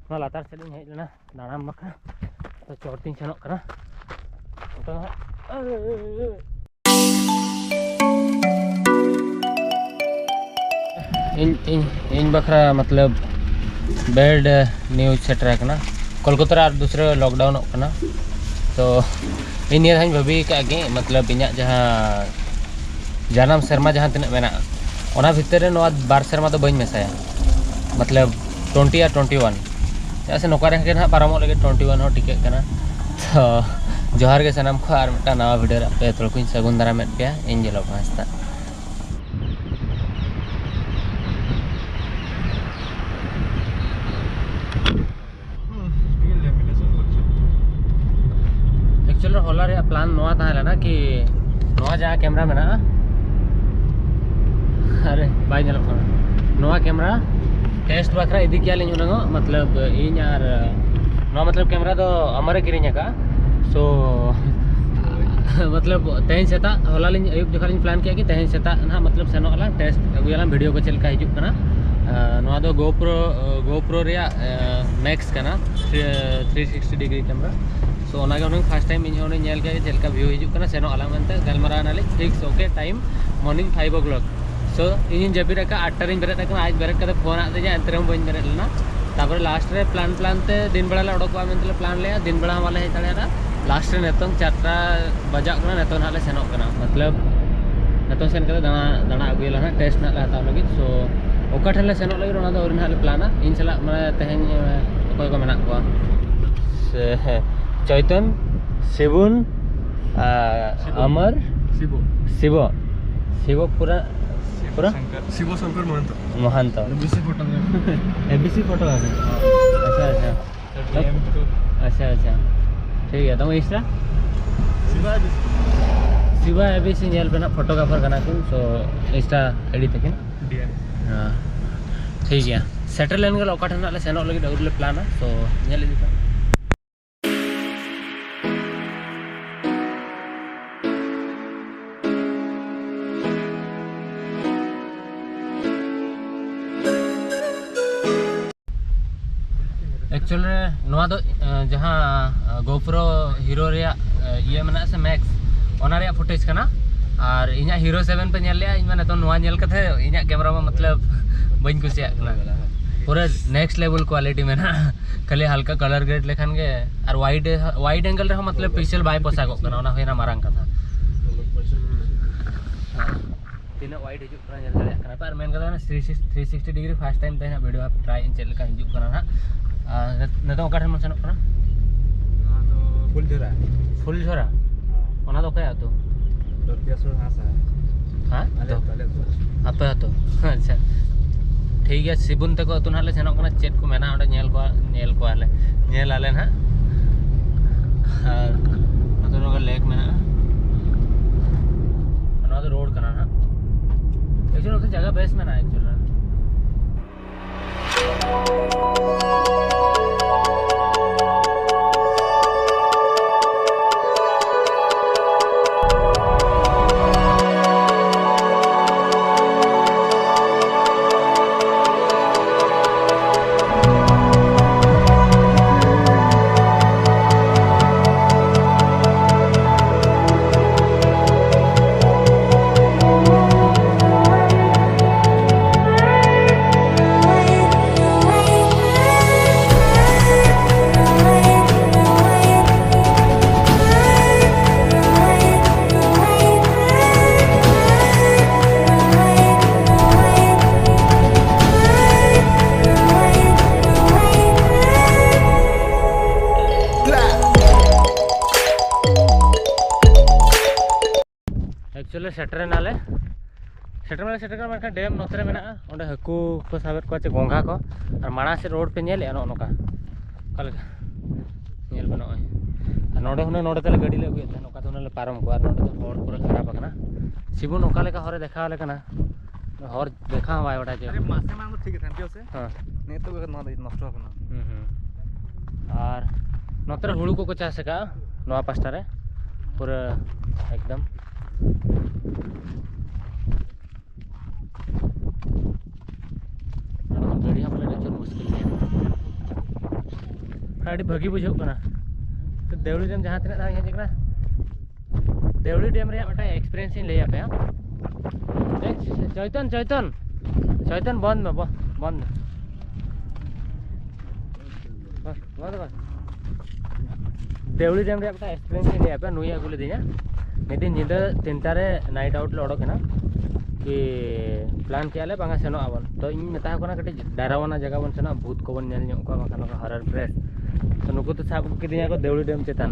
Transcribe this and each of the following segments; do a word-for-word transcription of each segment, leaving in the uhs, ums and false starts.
ᱚᱱᱟ ᱞᱟᱛᱟᱨ ᱥᱮᱫ ᱤᱧ ᱦᱮᱡ ᱞᱮᱱᱟ ᱫᱟᱬᱟᱱ ᱵᱟᱠᱷᱨᱟ᱾ ᱛᱚ ᱪᱚᱴ ᱛᱤᱧ ᱥᱮᱱᱚᱜ ᱠᱟᱱᱟ᱾ ᱚᱱᱛᱮ ᱫᱚ ᱦᱟᱸᱜ ᱤᱧ ᱤᱧ ᱤᱧ ᱵᱟᱠᱷᱨᱟ ᱢᱚᱛᱞᱚᱵ ᱵᱮᱰ ᱱᱤᱭᱩᱡᱽ ᱥᱮᱴᱮᱨ ᱟᱠᱟᱱᱟ᱾ ᱠᱳᱞᱠᱟᱛᱟ ᱨᱮ ᱟᱨ ᱫᱩᱥᱨᱟᱹ ᱞᱚᱠᱰᱟᱣᱩᱱᱚᱜ ᱠᱟᱱᱟ᱾ ᱛᱚ ᱤᱧ ᱱᱤᱭᱟᱹ ᱫᱷᱟᱣ ᱤᱧ ᱵᱷᱟᱹᱵᱤ ᱟᱠᱟᱫ ᱜᱮ, ᱢᱚᱛᱞᱚᱵ ᱤᱧᱟᱹᱜ ᱡᱟᱦᱟᱸ ᱡᱟᱱᱟᱢ ᱥᱮᱨᱢᱟ ᱡᱟᱦᱟᱸ ᱛᱤᱱᱟᱹᱜ ᱢᱮᱱᱟᱜᱼᱟ, ᱚᱱᱟ ᱵᱷᱤᱛᱤᱨ ᱨᱮ ᱱᱚᱣᱟ ᱵᱟᱨ ᱥᱮᱨᱢᱟ ᱫᱚ ᱵᱟᱹᱧ ᱢᱮᱥᱟᱭᱟ, ᱢᱚᱛᱞᱚᱵ ᱴᱩᱭᱮᱱᱴᱤ ᱟᱨ ᱴᱩᱭᱮᱱᱴᱤ ᱚᱣᱟᱱ᱾ ᱪᱮᱫᱟᱜ ᱥᱮ ᱱᱚᱝᱠᱟ ᱨᱮ ᱜᱮ ᱱᱟᱦᱟᱜ ᱯᱟᱨᱚᱢᱚᱜ ᱞᱟᱹᱜᱤᱫ, ᱴᱩᱭᱮᱱᱴᱤ ᱚᱣᱟᱱ ᱦᱚᱸ ᱴᱤᱠᱟᱹᱜ ᱠᱟᱱᱟ᱾ ᱛᱚ ᱡᱚᱦᱟᱨ ᱜᱮ ᱥᱟᱱᱟᱢ ᱠᱚ, ᱟᱨ ᱢᱤᱫᱴᱟᱝ ᱱᱟᱣᱟ ᱵᱷᱤᱰᱤᱭᱳ ᱨᱮ ᱟᱯᱮ ᱡᱚᱛᱚ ᱦᱚᱲ ᱠᱚᱧ ᱥᱟᱹᱜᱩᱱ ᱫᱟᱨᱟᱢᱮᱫ ᱯᱮᱭᱟ᱾ ᱤᱧ ᱡᱮᱞᱚᱠ ᱦᱟᱸᱥᱫᱟ᱾ ᱮᱠᱪᱩᱭᱮᱞ ᱨᱮ ᱦᱚᱞᱟ ᱨᱮᱭᱟᱜ ᱯᱞᱟᱱ ᱱᱚᱣᱟ ᱛᱟᱦᱮᱸ ᱞᱮᱱᱟ ᱠᱤ ᱱᱚᱣᱟ ᱡᱟᱦᱟᱸ ᱠᱮᱢᱨᱟ ᱢᱮᱱᱟᱜᱼᱟ, ᱟᱨᱮ ᱵᱟᱭ ᱧᱮᱞᱚᱜ ᱠᱟᱱᱟ, ᱱᱚᱣᱟ ᱠᱮᱢᱨᱟ ᱴᱮᱥᱴ ᱵᱟᱠᱷᱨᱟ ᱤᱫᱤ ᱠᱮᱭᱟ ᱞᱤᱧ ᱦᱩᱱᱟᱹᱝᱚᱜ, ᱢᱚᱛᱞᱚᱵ ᱤᱧ ᱟᱨ ᱱᱚᱣᱟ ᱢᱚᱛᱞᱚᱵ ᱠᱮᱢᱨᱟ ᱫᱚ ᱟᱢᱟᱨᱮ ᱠᱤᱨᱤᱧ ᱟᱠᱟᱫᱼᱟ᱾ ᱥᱳ ᱢᱚᱛᱞᱚᱵ ᱛᱮᱦᱮᱧ ᱥᱮᱛᱟᱜ, ᱦᱚᱞᱟ ᱞᱤᱧ ᱟᱹᱭᱩᱵ ᱡᱚᱠᱷᱚᱱ ᱞᱤᱧ ᱯᱞᱟᱱ ᱠᱮᱫᱼᱟ ᱠᱤ ᱛᱮᱦᱮᱧ ᱥᱮᱛᱟᱜ ᱱᱟᱦᱟᱜ ᱢᱚᱛᱞᱚᱵ ᱥᱮᱱᱚᱜ ᱟᱞᱟᱝ, ᱴᱮᱥᱴ ᱟᱹᱜᱩᱭᱟᱞᱟᱝ ᱵᱷᱤᱰᱤᱭᱳ ᱠᱚ ᱪᱮᱫ ᱞᱮᱠᱟ ᱦᱤᱡᱩᱜ ᱠᱟᱱᱟ᱾ ᱟᱨ ᱱᱚᱣᱟ ᱫᱚ ᱜᱳᱯᱨᱳ, ᱜᱳᱯᱨᱳ ᱨᱮᱭᱟᱜ ᱢᱮᱠᱥ ᱠᱟᱱᱟ, ᱛᱷᱨᱤ ᱥᱤᱠᱥᱴᱤ ᱰᱤᱜᱽᱨᱤ ᱠᱮᱢᱨᱟ᱾ ᱥᱳ ᱚᱱᱟᱜᱮ ᱦᱩᱱᱟᱹᱝ ᱯᱷᱟᱥᱴ ᱴᱟᱭᱤᱢ ᱤᱧ ᱦᱚᱸ ᱦᱩᱱᱟᱹᱝ ᱧᱮᱞ ᱠᱮᱫ ᱜᱮ ᱪᱮᱫ ᱞᱮᱠᱟ ᱵᱷᱤᱭᱩ ᱦᱤᱡᱩᱜ ᱠᱟᱱᱟ᱾ ᱥᱮᱱᱚᱜ ᱟᱞᱟᱝ ᱢᱮᱱᱛᱮ ᱜᱟᱞᱢᱟᱨᱟᱣ ᱮᱱᱟᱞᱤᱧ fix, okay, time morning five o'clock. So ᱤᱧᱤᱧ ᱡᱟᱹᱯᱤᱫ ᱟᱠᱟᱫᱼᱟ, ᱟᱴᱴᱟ ᱨᱤᱧ ᱵᱮᱨᱮᱫ ᱟᱠᱟᱱᱟ, ᱟᱡ ᱵᱮᱨᱮᱫ ᱠᱟᱛᱮ ᱯᱷᱳᱱ ᱟᱫ ᱫᱤᱧᱟ, ᱮᱱᱛᱮ ᱨᱮᱦᱚᱸ ᱵᱟᱹᱧ ᱵᱮᱨᱮᱫ ᱞᱮᱱᱟ᱾ ᱛᱟᱨᱯᱚᱨᱮ ᱞᱟᱥᱴ ᱨᱮ ᱯᱞᱟᱱ ᱯᱞᱟᱱ ᱛᱮ ᱫᱤᱱ ᱵᱮᱲᱟ ᱞᱮ ᱚᱰᱚᱠᱚᱜᱼᱟ ᱢᱮᱱᱛᱮ ᱞᱮ ᱯᱞᱟᱱ ᱞᱮᱫᱼᱟ, ᱫᱤᱱ ᱵᱮᱲᱟ ᱦᱚᱸ ᱵᱟᱞᱮ ᱦᱮᱡ ᱫᱟᱲᱮᱭᱟᱫᱟ᱾ ᱞᱟᱥᱴ ᱨᱮ ᱱᱤᱛᱚᱝ ᱪᱟᱨᱴᱟ ᱵᱟᱡᱟᱜ ᱠᱟᱱᱟ, ᱱᱤᱛᱚᱝ ᱱᱟᱦᱟᱜ ᱞᱮ ᱥᱮᱱᱚᱜ ᱠᱟᱱᱟ, ᱢᱚᱛᱞᱚᱵ ᱱᱤᱛᱚᱝ ᱥᱮᱱ ᱠᱟᱛᱮ ᱫᱟᱬᱟ ᱫᱟᱬᱟ ᱟᱹᱜᱩᱭᱟᱞᱮ ᱱᱟᱦᱟᱜ, ᱴᱮᱥᱴ ᱱᱟᱦᱟᱜ ᱞᱮ ᱦᱟᱛᱟᱣ ᱞᱟᱹᱜᱤᱫ᱾ ᱥᱳ ᱚᱠᱟ ᱴᱷᱮᱱ ᱞᱮ ᱥᱮᱱᱚᱜ ᱞᱟᱹᱜᱤᱫ ᱚᱱᱟ ᱫᱚ ᱟᱹᱣᱨᱤ ᱱᱟᱦᱟᱜ ᱞᱮ ᱯᱞᱟᱱᱟ᱾ ᱤᱧ ᱥᱟᱞᱟᱜ ᱢᱟᱱᱮ ᱛᱮᱦᱮᱧ ᱚᱠᱚᱭ ᱠᱚ ᱢᱮᱱᱟᱜ ᱠᱚᱣᱟ? ᱥᱮ, ᱦᱮᱸ, ᱪᱚᱭᱛᱚᱱ, ᱥᱤᱵᱩᱱ, ᱟᱨ ᱥᱤᱵᱩ᱾ ᱟᱢᱟᱨ, ᱥᱤᱵᱩ᱾ ᱥᱤᱵᱚ, ᱥᱤᱵᱚ ᱯᱩᱨᱟ, ᱯᱩᱨᱟ? ᱥᱤᱵᱚ ᱥᱚᱝᱠᱚᱨ ᱢᱚᱦᱟᱱᱛᱚ᱾ ᱢᱚᱦᱟᱱᱛᱚ᱾ ᱮᱵᱤᱥᱤ ᱯᱷᱳᱴᱳ᱾ ᱮᱵᱤᱥᱤ ᱯᱷᱳᱴᱳ ᱟᱪᱪᱷᱟ, ᱟᱪᱪᱷᱟ᱾ ᱟᱪᱪᱷᱟ, ᱟᱪᱪᱷᱟ᱾ ᱴᱷᱤᱠ ᱜᱮᱭᱟ, ᱛᱟᱢ ᱤᱱᱥᱴᱟ? ᱥᱤᱵᱟ ᱮᱵᱤᱥᱤ᱾ ᱥᱤᱵᱟ ᱮᱵᱤᱥᱤ ᱧᱮᱞ ᱯᱮ ᱱᱟᱜ, ᱯᱷᱳᱴᱳᱜᱨᱟᱯᱷᱟᱨ ᱠᱟᱱᱟ ᱠᱤᱱ, ᱥᱳ ᱤᱱᱥᱴᱟ ᱟᱭᱰᱤ ᱛᱟᱹᱠᱤᱱ᱾ ᱰᱤ ᱮᱢ᱾ ᱦᱮᱸ, ᱴᱷᱤᱠ ᱜᱮᱭᱟ᱾ ᱥᱮᱴᱮᱨ ᱞᱮᱱ ᱜᱮᱞᱮ ᱚᱠᱟ ᱴᱷᱮᱱ ᱱᱟᱜ ᱞᱮ ᱥᱮᱱᱚᱜ ᱞᱟᱹᱜᱤᱫ, ᱟᱹᱣᱨᱤ ᱞᱮ ᱯᱞᱟᱱᱟ, ᱥᱳ ᱧᱮᱞ ᱤᱫᱤ ᱯᱮ᱾ ᱮᱠᱪᱩᱭᱮᱞ ᱨᱮ ᱱᱚᱣᱟ ᱫᱚ ᱡᱟᱦᱟᱸ GoPro Hero ᱨᱮᱭᱟᱜ ᱤᱭᱟᱹ ᱢᱮᱱᱟᱜᱼᱟ ᱥᱮ, ᱢᱮᱠᱥ, ᱚᱱᱟ ᱨᱮᱭᱟᱜ ᱯᱷᱩᱴᱮᱡᱽ ᱠᱟᱱᱟ᱾ ᱟᱨ ᱤᱧᱟᱹᱜ ᱦᱤᱨᱳ ᱥᱮᱵᱷᱮᱱ ᱯᱮ ᱧᱮᱞ ᱞᱮᱜᱼᱟ, ᱤᱧ ᱢᱟ ᱱᱤᱛᱚᱝ ᱱᱚᱣᱟ ᱧᱮᱞ ᱠᱟᱛᱮ ᱤᱧᱟᱹᱜ ᱠᱮᱢᱮᱨᱟ ᱢᱟ ᱢᱚᱛᱞᱚᱵ ᱵᱟᱹᱧ ᱠᱩᱥᱤᱭᱟᱜ ᱠᱟᱱᱟ᱾ ᱯᱩᱨᱟᱹ ᱱᱮᱠᱥᱴ ᱞᱮᱵᱮᱞ ᱠᱣᱟᱞᱤᱴᱤ ᱢᱮᱱᱟᱜᱼᱟ᱾ ᱠᱷᱟᱹᱞᱤ ᱦᱟᱞᱠᱟ ᱠᱟᱞᱟᱨ ᱜᱨᱮᱰ ᱞᱮᱠᱷᱟᱱ ᱜᱮ, ᱟᱨ ᱣᱟᱭᱤᱰ ᱣᱟᱭᱤᱰ ᱮᱝᱜᱮᱞ ᱨᱮᱦᱚᱸ ᱢᱚᱛᱞᱚᱵ ᱯᱤᱠᱥᱮᱞ ᱵᱟᱭ ᱯᱚᱥᱟᱜᱚᱜ ᱠᱟᱱᱟ, ᱚᱱᱟ ᱦᱩᱭᱱᱟ ᱢᱟᱨᱟᱝ ᱠᱟᱛᱷᱟ᱾ ᱛᱤᱱᱟᱹᱜ ᱣᱟᱭᱤᱰ ᱦᱤᱡᱩᱜ ᱠᱟᱱᱟ ᱧᱮᱞ ᱫᱟᱲᱮᱭᱟᱜ ᱠᱟᱱᱟ ᱯᱮ᱾ ᱟᱨ ᱢᱮᱱ ᱠᱟᱛᱷᱟ ᱠᱟᱱᱟ, three sixty degree first time ᱛᱮ ᱦᱟᱸᱜ ᱵᱷᱤᱰᱤᱭᱳ ᱴᱨᱟᱭ ᱤᱧ ᱪᱮᱫ ᱞᱮᱠᱟ ᱦᱤᱡᱩᱜ ᱠᱟᱱᱟ ᱦᱟᱸᱜ᱾ ᱟᱨ ᱱᱤᱛᱚᱜ ᱚᱠᱟ ᱴᱷᱮᱱ ᱵᱚᱱ ᱥᱮᱱᱚᱜ ᱠᱟᱱᱟ? ᱱᱚᱣᱟ ᱫᱚ ᱯᱷᱩᱞᱡᱷᱚᱨᱟ᱾ ᱯᱷᱩᱞᱡᱷᱚᱨᱟ? ᱦᱮᱸ᱾ ᱚᱱᱟ ᱫᱚ ᱚᱠᱚᱭᱟᱜ ᱟᱹᱛᱩ? ᱫᱚᱨᱠᱤᱭᱟ ᱥᱩᱨ ᱦᱟᱥᱟ᱾ ᱦᱮᱸ? ᱟᱞᱮ ᱟᱹᱛᱩ, ᱟᱞᱮ ᱟᱹᱛᱩ᱾ ᱟᱯᱮ ᱟᱹᱛᱩ? ᱟᱪᱪᱷᱟ, ᱴᱷᱤᱠ ᱜᱮᱭᱟ᱾ ᱥᱤᱵᱩᱱ ᱛᱟᱠᱚ ᱟᱹᱛᱩ ᱱᱟᱦᱟᱜ ᱞᱮ ᱥᱮᱱᱚᱜ ᱠᱟᱱᱟ᱾ ᱪᱮᱫ ᱠᱚ ᱢᱮᱱᱟᱜᱼᱟ ᱚᱸᱰᱮ, ᱧᱮᱞ ᱠᱚᱣᱟ, ᱧᱮᱞ ᱠᱚᱣᱟᱞᱮ, ᱧᱮᱞ ᱟᱞᱮ ᱱᱟᱦᱟᱜ᱾ ᱟᱨ ᱱᱚᱛᱮ ᱱᱚᱝᱠᱟ ᱞᱮᱠ ᱢᱮᱱᱟᱜᱼᱟ᱾ ᱱᱚᱣᱟ ᱫᱚ ᱨᱳᱰ ᱠᱟᱱᱟ ᱱᱟᱦᱟᱜ᱾ ᱮᱠᱪᱩᱭᱮᱞ ᱱᱚᱛᱮ ᱡᱟᱭᱜᱟ ᱵᱮᱥ ᱢᱮᱱᱟᱜᱼᱟ ᱮᱠᱪᱩᱭᱮᱞ᱾ ᱮᱠᱪᱩᱭᱮᱞᱤ ᱥᱮᱴᱮᱨ ᱮᱱᱟᱞᱮ, ᱥᱮᱴᱮᱨ ᱢᱟᱞᱮ ᱥᱮᱴᱮᱨ ᱠᱟᱱᱟ, ᱢᱮᱱᱠᱷᱟᱱ ᱰᱮᱢ ᱱᱚᱛᱮ ᱨᱮ ᱢᱮᱱᱟᱜᱼᱟ᱾ ᱚᱸᱰᱮ ᱦᱟᱹᱠᱩ ᱠᱚ ᱥᱟᱵᱮᱫ ᱠᱚᱣᱟ ᱪᱮ ᱜᱚᱸᱜᱷᱟ ᱠᱚ᱾ ᱟᱨ ᱢᱟᱲᱟᱝ ᱥᱮᱫ ᱨᱳᱰ ᱯᱮ ᱧᱮᱞᱮᱫᱼᱟ, ᱱᱚᱜᱼᱚ ᱱᱚᱝᱠᱟ ᱚᱠᱟ ᱞᱮᱠᱟ ᱧᱮᱞ ᱯᱮ ᱱᱚᱜᱼᱚᱭ᱾ ᱟᱨ ᱱᱚᱰᱮ ᱦᱩᱱᱟᱹᱝ, ᱱᱚᱰᱮ ᱛᱟᱞᱮ ᱜᱟᱹᱰᱤ ᱞᱮ ᱟᱹᱜᱩᱭᱮᱫ ᱛᱟᱦᱮᱸᱫ, ᱱᱚᱝᱠᱟ ᱛᱮ ᱦᱩᱱᱟᱹᱝ ᱞᱮ ᱯᱟᱨᱚᱢ ᱠᱚᱜᱼᱟ᱾ ᱟᱨ ᱱᱚᱰᱮ ᱫᱚ ᱦᱚᱨ ᱯᱩᱨᱟᱹ ᱠᱷᱟᱨᱟᱯ ᱟᱠᱟᱱᱟ᱾ ᱥᱤᱵᱩᱱ ᱚᱠᱟ ᱞᱮᱠᱟ ᱦᱚᱨᱮ ᱫᱮᱠᱷᱟᱣ ᱟᱞᱮ ᱠᱟᱱᱟ, ᱦᱚᱨ ᱫᱮᱠᱷᱟᱣ ᱦᱚᱸ ᱵᱟᱭ ᱵᱟᱰᱟᱭ ᱪᱮᱫ᱾ ᱟᱨᱮ, ᱢᱟᱥᱮ ᱢᱟᱲᱟᱝ ᱫᱚ ᱴᱷᱤᱠ ᱜᱮ ᱛᱟᱦᱮᱱ, ᱴᱷᱤᱠ ᱟᱪᱷᱮ? ᱦᱮᱸ᱾ ᱱᱤᱛᱚᱜ ᱜᱮ ᱱᱚᱣᱟ ᱫᱚ ᱱᱚᱥᱴᱚ ᱟᱠᱟᱱᱟ᱾ ᱦᱩᱸ, ᱦᱩᱸ᱾ ᱟᱨ ᱱᱚᱛᱮ ᱨᱮ ᱦᱩᱲᱩ ᱠᱚᱠᱚ ᱪᱟᱥ ᱟᱠᱟᱫᱼᱟ ᱱᱚᱣᱟ ᱯᱟᱥᱴᱟ ᱨᱮ, ᱯᱩᱨᱟᱹ ᱮᱠᱫᱚᱢ᱾ ᱱᱚᱰᱮ ᱠᱷᱚᱱ ᱜᱟᱹᱰᱤ ᱦᱚᱸ ᱯᱟᱞᱮ ᱟᱹᱪᱩᱨ ᱢᱩᱥᱠᱤᱞ ᱜᱮᱭᱟ᱾ ᱟᱹᱰᱤ ᱵᱷᱟᱹᱜᱤ ᱵᱩᱡᱷᱟᱹᱜ ᱠᱟᱱᱟ᱾ ᱛᱚ ᱫᱮᱣᱲᱤ ᱰᱮᱢ ᱡᱟᱦᱟᱸ ᱛᱤᱱᱟᱹᱜ ᱫᱷᱟᱣ ᱤᱧ ᱦᱮᱡ ᱟᱠᱟᱱᱟ, ᱫᱮᱣᱲᱤ ᱰᱮᱢ ᱨᱮᱭᱟᱜ ᱢᱤᱫᱴᱟᱝ ᱮᱠᱥᱯᱤᱨᱤᱭᱮᱱᱥ ᱤᱧ ᱞᱟᱹᱭ ᱟᱯᱮᱭᱟ᱾ ᱮ, ᱪᱚᱭᱛᱚᱱ, ᱪᱚᱭᱛᱚᱱ, ᱪᱚᱭᱛᱚᱱ, ᱵᱚᱱᱫ ᱢᱮ, ᱵᱚ-, ᱵᱚᱱᱫ ᱢᱮ᱾ ᱵᱚᱱᱫ, ᱵᱚᱱᱫ ᱠᱚᱨ᱾ ᱫᱮᱣᱲᱤ ᱰᱮᱢ ᱨᱮᱭᱟᱜ ᱢᱤᱫᱴᱟᱝ ᱮᱠᱥᱯᱤᱨᱤᱭᱮᱱᱥ ᱤᱧ ᱞᱟᱹᱭ ᱟᱯᱮᱭᱟ᱾ ᱱᱩᱭ ᱟᱹᱜᱩ ᱞᱤᱫᱤᱧᱟ ᱢᱤᱫ ᱫᱤᱱ ᱧᱤᱫᱟᱹ ᱛᱤᱱᱴᱟ ᱨᱮ ᱱᱟᱭᱤᱴ ᱟᱣᱩᱴ ᱞᱮ ᱚᱰᱚᱠ ᱮᱱᱟ᱾ ᱠᱤ ᱯᱞᱟᱱ ᱠᱮᱜᱼᱟ ᱞᱮ, ᱵᱟᱝᱟ ᱥᱮᱱᱚᱜ ᱟᱵᱚᱱ᱾ ᱛᱚ ᱤᱧ ᱢᱮᱛᱟ ᱠᱚ ᱠᱟᱱᱟ, ᱠᱟᱹᱴᱤᱡ ᱰᱟᱭᱨᱟᱣᱟᱱᱟ ᱡᱟᱭᱜᱟ ᱵᱚᱱ ᱥᱮᱱᱚᱜᱼᱟ, ᱵᱷᱩᱛ ᱠᱚᱵᱚᱱ ᱧᱮᱞ ᱧᱚᱜ ᱠᱚᱣᱟ, ᱵᱟᱝᱠᱷᱟᱱ ᱱᱚᱝᱠᱟ ᱦᱚᱨᱟᱨ ᱯᱞᱮᱥ᱾ ᱛᱚ ᱱᱩᱠᱩ ᱫᱚ ᱥᱟᱵ ᱟᱹᱜᱩ ᱠᱤᱫᱤᱧᱟ ᱠᱚ ᱫᱮᱣᱲᱤ ᱰᱮᱢ ᱪᱮᱛᱟᱱ᱾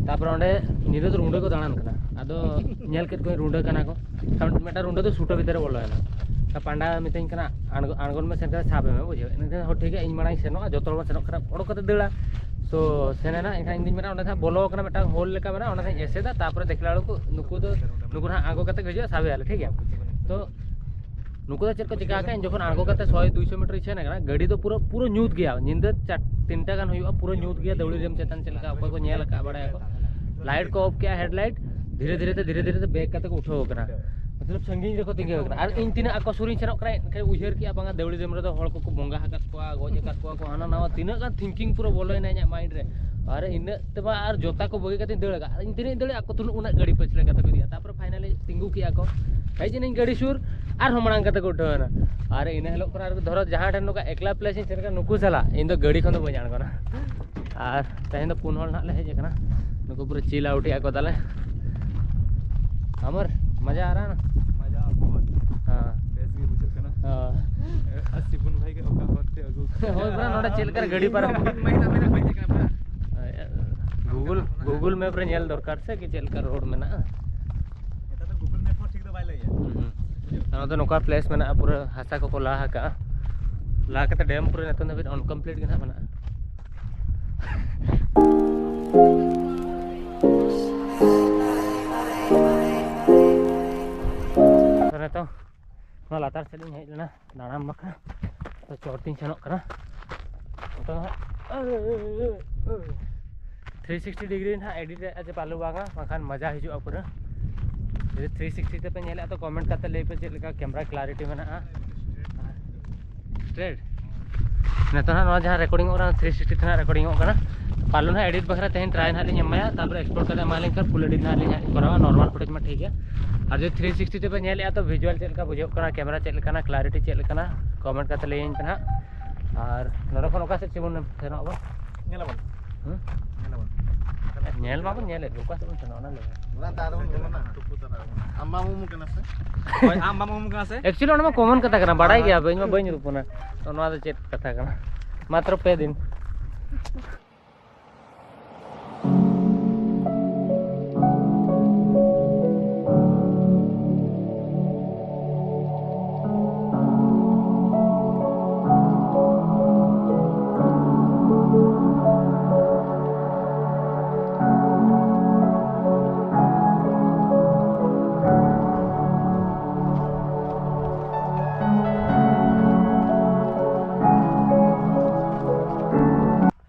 ᱛᱟᱨᱯᱚᱨᱮ ᱚᱸᱰᱮ ᱧᱤᱫᱟᱹ ᱫᱚ ᱨᱩᱸᱰᱟᱹ ᱠᱚ ᱫᱟᱬᱟᱱ ᱠᱟᱱᱟ᱾ ᱟᱫᱚ ᱧᱮᱞ ᱠᱮᱫ ᱠᱚᱣᱟᱧ ᱨᱩᱸᱰᱟᱹ ᱠᱟᱱᱟ ᱠᱚ᱾ ᱟᱨ ᱢᱤᱫᱴᱟᱝ ᱨᱩᱸᱰᱟᱹ ᱫᱚ ᱥᱩᱴᱟᱹ ᱵᱷᱤᱛᱨᱤ ᱨᱮ ᱵᱚᱞᱚᱭᱮᱱᱟ᱾ ᱟᱨ ᱯᱟᱸᱰᱟ ᱢᱤᱛᱟᱹᱧ ᱠᱟᱱᱟ, "ᱟᱬᱜᱚ, ᱟᱬᱜᱚᱱ ᱢᱮ, ᱥᱮᱱ ᱠᱟᱛᱮ ᱥᱟᱵᱮ ᱢᱮ", ᱵᱩᱡᱷᱟᱹᱣ᱾ ᱤᱱᱟᱹ ᱠᱷᱟᱱ, "ᱦᱚᱸ, ᱴᱷᱤᱠ ᱜᱮᱭᱟ, ᱤᱧ ᱢᱟᱲᱟᱝ ᱤᱧ ᱥᱮᱱᱚᱜᱼᱟ", ᱡᱚᱛᱚ ᱦᱚᱲ ᱵᱚᱱ ᱥᱮᱱᱚᱜ ᱠᱟᱱᱟ, ᱚᱰᱚᱠ ᱠᱟᱛᱮ ᱫᱟᱹᱲᱟ᱾ ᱥᱚ ᱥᱮᱱ ᱮᱱᱟ᱾ ᱮᱱᱠᱷᱟᱱ ᱤᱧ ᱫᱩᱧ ᱢᱮᱱᱟ, ᱚᱸᱰᱮ ᱫᱚ ᱦᱟᱸᱜ ᱵᱚᱞᱚ ᱠᱟᱱᱟ ᱢᱤᱫᱴᱟᱝ ᱦᱳᱞ ᱞᱮᱠᱟ ᱢᱮᱱᱟᱜᱼᱟ, ᱚᱸᱰᱮ ᱫᱚᱧ ᱮᱥᱮᱫᱟ, ᱛᱟᱨᱯᱚᱨᱮ ᱫᱮᱠᱷᱞᱟ ᱵᱮᱲᱠᱩ ᱱᱩᱠᱩ ᱫᱚ, ᱱᱩᱠᱩ ᱦᱟᱸᱜ ᱟᱬᱜᱚ ᱠᱟᱛᱮ ᱠᱚ ᱦᱤᱡᱩᱜᱼᱟ, ᱥᱟᱵᱮᱭᱟᱞᱮ, ᱴᱷᱤᱠ ᱜᱮᱭᱟ᱾ ᱛᱚ ᱱᱩᱠᱩ ᱫᱚ ᱪᱮᱫ ᱠᱚ ᱪᱤᱠᱟ ᱟᱠᱟᱫᱼᱟ, ᱤᱧ ᱡᱚᱠᱷᱚᱱ ᱟᱬᱜᱚ ᱠᱟᱛᱮ ᱥᱚᱭ ᱫᱩᱭᱥᱚ ᱢᱤᱴᱟᱨ ᱤᱧ ᱥᱮᱱ ᱟᱠᱟᱱᱟ, ᱜᱟᱹᱰᱤ ᱫᱚ ᱯᱩᱨᱟᱹ, ᱯᱩᱨᱟᱹ ᱧᱩᱛ ᱜᱮᱭᱟ᱾ ᱧᱤᱫᱟᱹ ᱪᱟᱨ, ᱛᱤᱱᱴᱟ ᱜᱟᱱ ᱦᱩᱭᱩᱜᱼᱟ, ᱯᱩᱨᱟᱹ ᱧᱩᱛ ᱜᱮᱭᱟ᱾ ᱫᱟᱹᱣᱲᱤ ᱰᱮᱢ ᱪᱮᱛᱟᱱ ᱪᱮᱫ ᱞᱮᱠᱟ, ᱚᱠᱚᱭ ᱠᱚ ᱧᱮᱞ ᱟᱠᱟᱫ, ᱵᱟᱲᱟᱭᱟᱠᱚ᱾ ᱞᱟᱭᱤᱴ ᱠᱚ ᱚᱯᱷ ᱠᱮᱜᱼᱟ, ᱦᱮᱰᱞᱟᱭᱤᱴ, ᱫᱷᱤᱨᱮ ᱫᱷᱤᱨᱮ ᱛᱮ, ᱫᱷᱤᱨᱮ ᱫᱷᱤᱨᱮ ᱛᱮ ᱵᱮᱜᱽ ᱠᱟᱛᱮ ᱠᱚ ᱩᱴᱷᱟᱹᱣ ᱟᱠᱟᱱᱟ᱾ ᱢᱚᱛᱞᱚᱵ ᱥᱟᱺᱜᱤᱧ ᱨᱮᱠᱚ ᱛᱤᱸᱜᱩ ᱟᱠᱟᱱᱟ᱾ ᱟᱨ ᱤᱧ ᱛᱤᱱᱟᱹᱜ ᱟᱠᱚ ᱥᱩᱨᱤᱧ ᱥᱮᱱᱚᱜ ᱠᱟᱱᱟ, ᱮᱱᱠᱷᱟᱱ ᱩᱭᱦᱟᱹᱨ ᱠᱮᱜᱼᱟ, ᱵᱟᱝᱟ ᱫᱟᱹᱣᱲᱤ ᱰᱮᱢ ᱨᱮᱫᱚ ᱦᱚᱲ ᱠᱚᱠᱚ ᱵᱚᱸᱜᱟ ᱟᱠᱟᱫ ᱠᱚᱣᱟ, ᱜᱚᱡ ᱟᱠᱟᱫ ᱠᱚᱣᱟ ᱠᱚ, ᱦᱟᱱᱟ ᱱᱟᱣᱟ ᱛᱤᱱᱟᱹᱜ ᱜᱟᱱ ᱛᱷᱤᱝᱠᱤᱝ ᱯᱩᱨᱟᱹ ᱵᱚᱞᱚᱭᱮᱱᱟ ᱤᱧᱟᱹᱜ ᱢᱟᱭᱤᱱᱰ ᱨᱮ᱾ ᱟᱨ ᱤᱱᱟᱹᱜ ᱛᱮᱢᱟ ᱟᱨ ᱡᱚᱛᱟ ᱠᱚ ᱵᱟᱹᱜᱤ ᱠᱟᱛᱮᱧ ᱫᱟᱹᱲ ᱟᱠᱟᱫ᱾ ᱤᱧ ᱛᱤᱱᱟᱹᱜ ᱤᱧ ᱫᱟᱹᱲ ᱟᱠᱟᱫ, ᱟᱠᱚ ᱛᱩᱞᱩᱡ ᱩᱱᱟᱹᱜ ᱜᱟᱹᱰᱤ ᱯᱟᱹᱪᱷᱞᱟᱹ ᱠᱟᱛᱮ ᱠᱚ ᱤᱫᱤᱭᱟ᱾ ᱛᱟᱨᱯᱚᱨᱮ ᱯᱷᱟᱭᱱᱟᱞᱤ ᱛᱤᱸᱜᱩ ᱠᱮᱜᱼᱟ ᱠᱚ, ᱦᱮᱡ ᱮᱱᱟᱹᱧ ᱜᱟᱹᱰᱤ ᱥᱩᱨ, ᱟᱨᱦᱚᱸ ᱢᱟᱲᱟᱝ ᱠᱟᱛᱮ ᱠᱚ ᱩᱴᱷᱟᱹᱣ ᱮᱱᱟ᱾ ᱟᱨ ᱤᱱᱟᱹ ᱦᱤᱞᱳᱜ ᱠᱷᱚᱱ ᱟᱨ ᱫᱷᱚᱨᱚ ᱡᱟᱦᱟᱸ ᱴᱷᱮᱱ ᱱᱚᱝᱠᱟ ᱮᱠᱞᱟ ᱯᱞᱮᱥ ᱤᱧ ᱥᱮᱱ ᱠᱟᱱᱟ, ᱱᱩᱠᱩ ᱥᱟᱞᱟᱜ ᱤᱧ ᱫᱚ ᱜᱟᱹᱰᱤ ᱠᱷᱚᱱ ᱫᱚ ᱵᱟᱹᱧ ᱟᱬᱜᱚᱱᱟ᱾ ᱟᱨ ᱛᱮᱦᱮᱧ ᱫᱚ ᱯᱩᱱ ᱦᱚᱲ ᱱᱟᱦᱟᱜ ᱞᱮ ᱦᱮᱡ ᱟᱠᱟᱱᱟ᱾ ᱱᱩᱠᱩ ᱯᱩᱨᱟᱹ ᱪᱤᱞ ᱟᱣᱩᱴ ᱮᱜᱼᱟ ᱠᱚ ᱛᱟᱞᱮ᱾ ᱟᱢᱟᱨ ᱢᱟᱡᱟ ᱟ ᱨᱟᱦᱟ ᱱᱟ? ᱢᱟᱡᱟ ᱵᱚᱦᱩᱛ᱾ ᱦᱮᱸ᱾ ᱵᱮᱥ ᱜᱮ ᱵᱩᱡᱷᱟᱹᱜ ᱠᱟᱱᱟ᱾ ᱦᱮᱸ᱾ ᱟᱨ ᱥᱤᱵᱩᱱ ᱵᱷᱟᱭ ᱜᱮ ᱚᱠᱟ ᱦᱚᱨ ᱛᱮ ᱟᱹᱜᱩ ᱦᱳᱭ, ᱯᱩᱨᱟ ᱱᱚᱰᱮ ᱪᱮᱫ ᱞᱮᱠᱟ ᱨᱮ ᱜᱟᱹᱰᱤ ᱯᱟᱨᱚᱢ᱾ ᱢᱤᱫ ᱢᱟᱹᱦᱤᱱᱟ ᱢᱮᱱᱟᱜ ᱵᱟᱹᱧ ᱦᱮᱡ ᱠᱟᱱᱟ ᱯᱩᱨᱟ᱾ ᱜᱩᱜᱩᱞ, ᱜᱩᱜᱩᱞ ᱢᱮᱯ ᱨᱮ ᱧᱮᱞ ᱫᱚᱨᱠᱟᱨ ᱥᱮ ᱠᱤ ᱪᱮᱫ ᱞᱮᱠᱟ ᱨᱳᱰ ᱢᱮᱱᱟᱜᱼᱟ᱾ ᱱᱮᱛᱟᱨ ᱫᱚ ᱜᱩᱜᱩᱞ ᱢᱮᱯ ᱦᱚᱸ ᱴᱷᱤᱠ ᱫᱚ ᱵᱟᱭ ᱞᱟᱹᱭᱟ᱾ ᱦᱩᱸ, ᱦᱩᱸ᱾ ᱱᱚᱣᱟ ᱫᱚ ᱱᱚᱝᱠᱟ ᱯᱞᱮᱥ ᱢᱮᱱᱟᱜᱼᱟ, ᱯᱩᱨᱟᱹ ᱦᱟᱥᱟ ᱠᱚᱠᱚ ᱞᱟ ᱟᱠᱟᱜᱼᱟ᱾ ᱞᱟ ᱠᱟᱛᱮ ᱰᱮᱢ ᱯᱩᱨᱟᱹ ᱱᱤᱛᱚᱝ ᱫᱷᱟᱹᱵᱤᱡ ᱚᱱᱠᱚᱢᱯᱞᱤᱴ ᱜᱮ ᱱᱟᱦᱟᱜ ᱢᱮᱱᱟᱜᱼᱟ᱾ ᱛᱚ ᱱᱤᱛᱚᱝ ᱱᱚᱣᱟ ᱞᱟᱛᱟᱨ ᱥᱮᱫ ᱤᱧ ᱦᱮᱡ ᱞᱮᱱᱟ ᱫᱟᱬᱟᱱ ᱵᱟᱠᱷᱨᱟ᱾ ᱛᱚ ᱪᱚᱴ ᱤᱧ ᱥᱮᱱᱚᱜ ᱠᱟᱱᱟ᱾ ᱛᱚ ᱦᱟᱸᱜ ᱛᱷᱨᱤ ᱥᱤᱠᱥᱴᱤ ᱰᱤᱜᱽᱨᱤ ᱱᱟᱦᱟᱜ ᱮᱰᱤᱴ ᱮᱫᱼᱟ ᱡᱮ ᱵᱟᱹᱞᱩ ᱵᱟᱝᱟ, ᱵᱟᱝᱠᱷᱟᱱ ᱢᱟᱡᱟ ᱦᱤᱡᱩᱜᱼᱟ ᱯᱩᱨᱟᱹ᱾ ᱡᱩᱫᱤ ᱛᱷᱨᱤ ᱥᱤᱠᱥᱴᱤ ᱛᱮᱯᱮ ᱧᱮᱞᱮᱫᱼᱟ ᱛᱚ ᱠᱚᱢᱮᱱᱴ ᱠᱟᱛᱮ ᱞᱟᱹᱭ ᱯᱮ ᱪᱮᱫ ᱞᱮᱠᱟ ᱠᱮᱢᱮᱨᱟ ᱠᱞᱟᱨᱤᱴᱤ ᱢᱮᱱᱟᱜᱼᱟ᱾ ᱥᱴᱨᱮᱴ᱾ ᱱᱤᱛᱚᱜ ᱦᱟᱸᱜ ᱱᱚᱣᱟ ᱡᱟᱦᱟᱸ ᱨᱮᱠᱚᱨᱰᱤᱝ ᱚᱜ ᱠᱟᱱᱟ, ᱛᱷᱨᱤ ᱥᱤᱠᱥᱴᱤ ᱛᱮ ᱦᱟᱸᱜ ᱨᱮᱠᱚᱨᱰᱤᱝ ᱚᱜ ᱠᱟᱱᱟ᱾ ᱯᱟᱞᱩ ᱦᱟᱸᱜ ᱮᱰᱤᱴ ᱵᱟᱠᱷᱨᱟ ᱛᱮᱦᱮᱧ ᱴᱨᱟᱭ ᱦᱟᱸᱜ ᱞᱤᱧ ᱮᱢᱟᱭᱟ, ᱛᱟᱨᱯᱚᱨᱮ ᱮᱠᱥᱯᱳᱨᱴ ᱠᱟᱛᱮ ᱮᱢᱟ ᱞᱤᱧ ᱠᱷᱟᱱ ᱯᱷᱩᱞ ᱮᱰᱤᱴ ᱦᱟᱸᱜ ᱞᱤᱧ ᱦᱟᱸᱜ ᱞᱤᱧ ᱠᱚᱨᱟᱣᱟ᱾ ᱱᱚᱨᱢᱟᱞ ᱯᱷᱩᱴᱮᱡᱽ ᱢᱟ ᱴᱷᱤᱠ ᱜᱮᱭᱟ, ᱟᱨ ᱡᱩᱫᱤ ᱛᱷᱨᱤ ᱥᱤᱠᱥᱴᱤ ᱛᱮᱯᱮ ᱧᱮᱞᱮᱫᱼᱟ, ᱛᱚ ᱵᱷᱤᱡᱩᱣᱟᱞ ᱪᱮᱫ ᱞᱮᱠᱟ ᱵᱩᱡᱷᱟᱹᱜ ᱠᱟᱱᱟ, ᱠᱮᱢᱮᱨᱟ ᱪᱮᱫ ᱞᱮᱠᱟᱱᱟ, ᱠᱞᱟᱨᱤᱴᱤ ᱪᱮᱫ ᱞᱮᱠᱟᱱᱟ, ᱠᱚᱢᱮᱱᱴ ᱠᱟᱛᱮ ᱞᱟᱹᱭᱟᱹᱧ ᱯᱮ ᱦᱟᱸᱜ᱾ ᱟᱨ ᱱᱚᱰᱮ ᱠᱷᱚᱱ ᱚᱠᱟ ᱥᱮᱫ ᱪᱮᱵᱚᱱ ᱥᱮᱱᱚᱜ ᱟᱵᱚᱱ? ᱧᱮᱞᱟᱵᱚᱱ᱾ ᱦᱩᱸ? ᱧᱮᱞᱟᱵᱚᱱ᱾ ᱧᱮᱞ ᱢᱟᱵᱚᱱ ᱧᱮᱞᱮᱫ, ᱚᱠᱟ ᱥᱮᱫ ᱵᱚᱱ ᱥᱮᱱᱚᱜᱼᱟ, ᱚᱱᱟ ᱞᱟᱹᱭ ᱢᱮ᱾ ᱚᱱᱟ ᱫᱟᱜ ᱨᱮᱵᱚᱱ ᱵᱚᱞᱚᱱᱟ᱾ ᱟᱢ ᱵᱟᱢ ᱩᱢᱩᱜ ᱠᱟᱱᱟ ᱥᱮ? ᱦᱳᱭ, ᱟᱢ ᱵᱟᱢ ᱩᱢᱩᱜ ᱠᱟᱱᱟ ᱥᱮ? ᱮᱠᱪᱩᱭᱮᱞᱤ ᱚᱱᱟ ᱢᱟ ᱠᱚᱢᱚᱱ ᱠᱟᱛᱷᱟ ᱠᱟᱱᱟ, ᱵᱟᱲᱟᱭ ᱜᱮᱭᱟ ᱵᱮᱱ, ᱤᱧ ᱢᱟ ᱵᱟᱹᱧ ᱩᱰᱩᱠ ᱠᱟᱱᱟ᱾ ᱛᱚ ᱱᱚᱣᱟ ᱫᱚ ᱪᱮᱫ ᱠᱟᱛᱷᱟ ᱠᱟᱱᱟ? ᱢᱟᱛᱨᱚ ᱯᱮ ᱫᱤᱱ᱾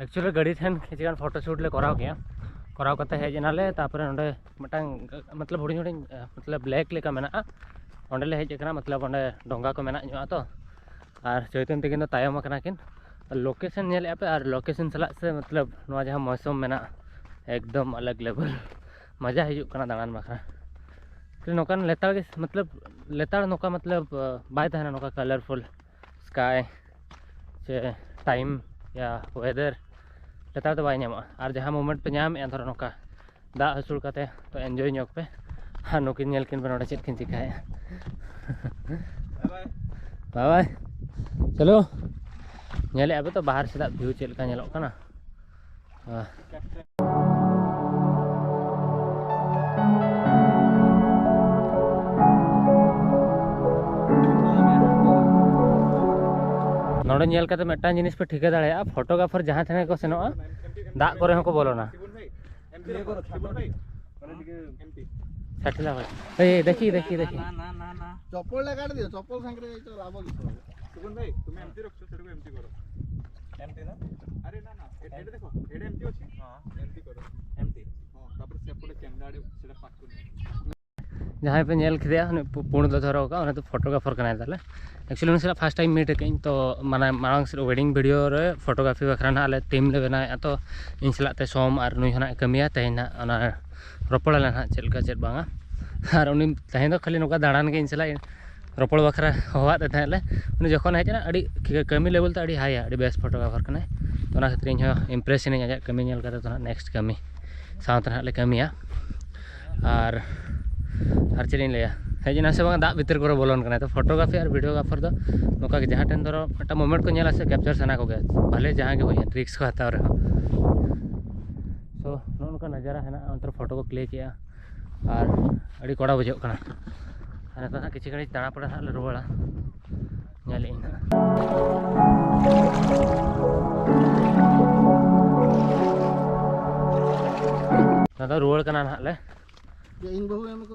ᱮᱠᱪᱩᱭᱮᱞᱤ ᱜᱟᱹᱰᱤ ᱴᱷᱮᱱ ᱠᱤᱪᱷᱩ ᱜᱟᱱ ᱯᱷᱳᱴᱳ ᱥᱩᱴ ᱞᱮ ᱠᱚᱨᱟᱣ ᱠᱮᱜᱼᱟ᱾ ᱠᱚᱨᱟᱣ ᱠᱟᱛᱮ ᱦᱮᱡ ᱮᱱᱟᱞᱮ, ᱛᱟᱨᱯᱚᱨᱮ ᱱᱚᱸᱰᱮ ᱢᱤᱫᱴᱟᱝ, ᱢᱚᱛᱞᱚᱵ, ᱦᱩᱰᱤᱧ ᱦᱩᱰᱤᱧ, ᱢᱚᱛᱞᱚᱵ, ᱞᱮᱠ ᱞᱮᱠᱟ ᱢᱮᱱᱟᱜᱼᱟ᱾ ᱚᱸᱰᱮ ᱞᱮ ᱦᱮᱡ ᱟᱠᱟᱱᱟ, ᱢᱚᱛᱞᱚᱵ, ᱚᱸᱰᱮ ᱰᱚᱸᱜᱟ ᱠᱚ ᱢᱮᱱᱟᱜ ᱧᱚᱜᱼᱟ ᱛᱚ᱾ ᱟᱨ ᱪᱳᱭᱛᱚᱱ ᱛᱟᱹᱠᱤᱱ ᱫᱚ ᱛᱟᱭᱚᱢ ᱟᱠᱟᱱᱟ ᱠᱤᱱ᱾ ᱞᱳᱠᱮᱥᱚᱱ ᱧᱮᱞᱮᱫᱼᱟ ᱯᱮ, ᱟᱨ ᱞᱳᱠᱮᱥᱚᱱ ᱥᱟᱞᱟᱜ ᱥᱮ, ᱢᱚᱛᱞᱚᱵ, ᱱᱚᱣᱟ ᱡᱟᱦᱟᱸ ᱢᱳᱥᱚᱢ ᱢᱮᱱᱟᱜᱼᱟ, ᱮᱠᱫᱚᱢ ᱟᱞᱟᱜᱽ ᱞᱮᱵᱮᱞ᱾ ᱢᱟᱡᱟ ᱦᱤᱡᱩᱜ ᱠᱟᱱᱟ ᱫᱟᱬᱟᱱ ᱵᱟᱠᱷᱨᱟ᱾ ᱱᱚᱝᱠᱟᱱ ᱞᱮᱛᱟᱲ ᱜᱮ, ᱢᱚᱛᱞᱚᱵ, ᱞᱮᱛᱟᱲ ᱱᱚᱝᱠᱟ, ᱢᱚᱛᱞᱚᱵ, ᱵᱟᱭ ᱛᱟᱦᱮᱱᱟ ᱱᱚᱝᱠᱟ ᱠᱟᱞᱟᱨᱯᱷᱩᱞ ᱥᱠᱟᱭ ᱥᱮ ᱴᱟᱭᱤᱢ ᱭᱟ ᱣᱮᱫᱟᱨ ᱞᱮᱛᱟᱲ ᱫᱚ ᱵᱟᱭ ᱧᱟᱢᱚᱜᱼᱟ᱾ ᱟᱨ ᱡᱟᱦᱟᱸ ᱢᱳᱢᱮᱱᱴ ᱯᱮ ᱧᱟᱢᱮᱫᱼᱟ, ᱫᱷᱚᱨᱚ ᱱᱚᱝᱠᱟ ᱫᱟᱜ ᱦᱟᱹᱥᱩᱲ ᱠᱟᱛᱮ, ᱛᱚ ᱮᱱᱡᱚᱭ ᱧᱚᱜ ᱯᱮ᱾ ᱟᱨ ᱱᱩᱠᱤᱱ ᱧᱮᱞ ᱠᱤᱱ ᱯᱮ ᱱᱚᱰᱮ ᱪᱮᱫ ᱠᱤᱱ ᱪᱤᱠᱟᱹᱭᱮᱫᱼᱟ᱾ ᱵᱟᱭ ᱵᱟᱭ᱾ ᱪᱚᱞᱚ, ᱧᱮᱞᱮᱫᱼᱟ ᱯᱮ ᱛᱚ ᱵᱟᱦᱟᱨ ᱥᱮᱫᱟᱜ ᱵᱷᱤᱭᱩ ᱪᱮᱫ ᱞᱮᱠᱟ ᱧᱮᱞᱚᱜ ᱠᱟᱱᱟ᱾ ᱟᱦ᱾ ᱱᱚᱰᱮ ᱧᱮᱞ ᱠᱟᱛᱮ ᱢᱤᱫᱴᱟᱝ ᱡᱤᱱᱤᱥ ᱯᱮ ᱴᱷᱤᱠᱟᱹ ᱫᱟᱲᱮᱭᱟᱜᱼᱟ, ᱯᱷᱳᱴᱳᱜᱨᱟᱯᱷᱟᱨ ᱡᱟᱦᱟᱸ ᱴᱷᱮᱱ ᱜᱮᱠᱚ ᱥᱮᱱᱚᱜᱼᱟ, ᱫᱟᱜ ᱠᱚᱨᱮ ᱦᱚᱸᱠᱚ ᱵᱚᱞᱚᱱᱟ᱾ ᱥᱟᱴᱤᱞᱟ ᱵᱷᱟᱭ᱾ ᱮᱭ, ᱫᱮᱠᱷᱤ, ᱫᱮᱠᱷᱤ, ᱫᱮᱠᱷᱤ᱾ ଚପଲଟା କାଢିଦିଅ, ଚପଲ ସାଙ୍ଗରେ ଯାଇଛ, ଲାଭ କିଛି ହବ। ଶୁଭନ ଭାଇ, ତୁମେ ଏମିତି ରଖୁଛ, ସେଟାକୁ ଏମିତି କର। ଏମିତି ନା? ଆରେ ନା, ନା, ଏ-, ଏଇଟା ଦେଖ, ଏଇଟା ଏମିତି ଅଛି। ହଁ। ଏମିତି କର। ଏମିତି। ହଁ, ତାପରେ ସେପଟେ କ୍ୟାମେରା ଆଡ଼େ ସେଟା ପାଖକୁ ନିଅ। ᱡᱟᱦᱟᱸᱭ ᱯᱮ ᱧᱮᱞ ᱠᱮᱫᱮᱭᱟ, ᱩᱱᱤ ᱯᱩ- ᱯᱩᱸᱰ ᱫᱚ ᱫᱷᱚᱨᱚ ᱟᱠᱟᱫ, ᱩᱱᱤ ᱫᱚ ᱯᱷᱳᱴᱳᱜᱨᱟᱯᱷᱟᱨ ᱠᱟᱱᱟᱭ ᱛᱟᱞᱮ᱾ ᱮᱠᱪᱩᱭᱮᱞᱤ ᱩᱱᱤ ᱥᱟᱞᱟᱜ ᱯᱷᱟᱥᱴ ᱴᱟᱭᱤᱢ ᱢᱤᱴ ᱟᱠᱟᱫᱟᱹᱧ, ᱛᱚ ᱢᱟᱱᱮ ᱢᱟᱲᱟᱝ ᱥᱮᱫ ᱳᱭᱮᱰᱤᱝ ᱵᱷᱤᱰᱤᱭᱳ ᱨᱮ ᱯᱷᱳᱴᱳᱜᱨᱟᱯᱷᱤ ᱵᱟᱠᱷᱨᱟ ᱱᱟᱦᱟᱜ ᱟᱞᱮ ᱴᱤᱢ ᱞᱮ ᱵᱮᱱᱟᱣᱮᱫᱼᱟ, ᱛᱚ ᱤᱧ ᱥᱟᱞᱟᱜ ᱛᱮ ᱥᱳᱢ ᱟᱨ ᱱᱩᱭ ᱦᱚᱸ ᱱᱟᱦᱟᱜ ᱮ ᱠᱟᱹᱢᱤᱭᱟ᱾ ᱛᱮᱦᱮᱧ ᱱᱟᱦᱟᱜ ᱚᱱᱟ ᱨᱚᱯᱚᱲ ᱟᱞᱮ ᱱᱟᱦᱟᱜ ᱪᱮᱫ ᱞᱮᱠᱟ ᱪᱮᱫ ᱵᱟᱝᱟ᱾ ᱟᱨ ᱩᱱᱤ ᱛᱮᱦᱮᱧ ᱫᱚ ᱠᱷᱟᱹᱞᱤ ᱱᱚᱝᱠᱟ ᱫᱟᱬᱟᱱ ᱜᱮ ᱤᱧ ᱥᱟᱞᱟᱜ ᱨᱚᱯᱚᱲ ᱵᱟᱠᱷᱨᱟ ᱦᱚᱦᱚᱣᱟᱫ ᱛᱮ ᱛᱟᱦᱮᱸᱫ ᱞᱮ᱾ ᱩᱱᱤ ᱡᱚᱠᱷᱚᱱ ᱦᱮᱡ ᱮᱱᱟ, ᱟᱹᱰᱤ ᱠᱟᱹᱢᱤ ᱞᱮᱵᱮᱞ ᱛᱮ ᱟᱹᱰᱤ ᱦᱟᱭᱟ, ᱟᱹᱰᱤ ᱵᱮᱥ ᱯᱷᱳᱴᱳᱜᱨᱟᱯᱷᱟᱨ ᱠᱟᱱᱟᱭ᱾ ᱛᱚ ᱚᱱᱟ ᱠᱷᱟᱹᱛᱤᱨ ᱤᱧ ᱦᱚᱸ ᱤᱢᱯᱨᱮᱥ ᱮᱱᱟᱹᱧ ᱟᱡᱟᱜ ᱠᱟᱹᱢᱤ ᱧᱮᱞ ᱠᱟᱛᱮ᱾ ᱛᱚ ᱱᱟᱦᱟᱜ ᱱᱮᱠᱥᱴ ᱠᱟᱹᱢᱤ ᱥᱟᱶᱛᱮ ᱱᱟᱦᱟᱜ ᱞᱮ ᱠᱟᱹᱢᱤᱭᱟ᱾ ᱟᱨ ᱟᱨ ᱪᱮᱫ ᱤᱧ ᱞᱟᱹᱭᱟ, ᱦᱮᱡ ᱮᱱᱟ ᱥᱮ ᱵᱟᱝ, ᱫᱟᱜ ᱵᱷᱤᱛᱤᱨ ᱠᱚᱨᱮ ᱵᱚᱞᱚᱱ ᱠᱟᱱᱟᱭ᱾ ᱛᱚ ᱯᱷᱳᱴᱳᱜᱨᱟᱯᱷᱤ ᱟᱨ ᱵᱷᱤᱰᱤᱭᱳᱜᱨᱟᱯᱷᱟᱨ ᱫᱚ ᱱᱚᱝᱠᱟ ᱜᱮ, ᱡᱟᱦᱟᱸ ᱴᱷᱮᱱ ᱫᱷᱚᱨᱚ ᱢᱤᱫᱴᱟᱝ ᱢᱳᱢᱮᱱᱴ ᱠᱚ ᱧᱮᱞᱟ ᱥᱮ, ᱠᱮᱯᱪᱟᱨ ᱥᱟᱱᱟ ᱠᱚᱜᱮᱭᱟ, ᱵᱷᱟᱞᱮ ᱡᱟᱦᱟᱸ ᱜᱮ ᱦᱩᱭᱮᱱ, ᱨᱤᱠᱥ ᱠᱚ ᱦᱟᱛᱟᱣ ᱨᱮᱦᱚᱸ᱾ ᱥᱳ ᱱᱚᱜᱼᱚ ᱱᱚᱝᱠᱟ ᱱᱟᱡᱟᱨᱟ ᱦᱮᱱᱟᱜᱼᱟ, ᱚᱱᱛᱮ ᱨᱮ ᱯᱷᱳᱴᱳ ᱠᱚ ᱠᱞᱤᱠ ᱮᱜᱼᱟ ᱟᱨ ᱟᱹᱰᱤ ᱠᱚᱲᱟ ᱵᱩᱡᱷᱟᱹᱜ ᱠᱟᱱᱟ᱾ ᱟᱨ ᱱᱤᱛᱚᱜ ᱦᱟᱸᱜ ᱠᱤᱪᱷᱩ ᱜᱷᱟᱹᱲᱤᱡ ᱫᱟᱬᱟ ᱯᱚᱨᱮ ᱦᱟᱸᱜ ᱞᱮ ᱨᱩᱣᱟᱹᱲᱟ, ᱧᱮᱞᱮᱫ ᱟᱹᱧ ᱦᱟᱸᱜ᱾ ᱱᱚᱣᱟ ᱫᱚ ᱨᱩᱣᱟᱹᱲ ᱠᱟᱱᱟ ᱱᱟᱦᱟᱜ ᱞᱮ᱾ ᱤᱧ ᱵᱟᱹᱦᱩ ᱮᱢ ᱠᱚ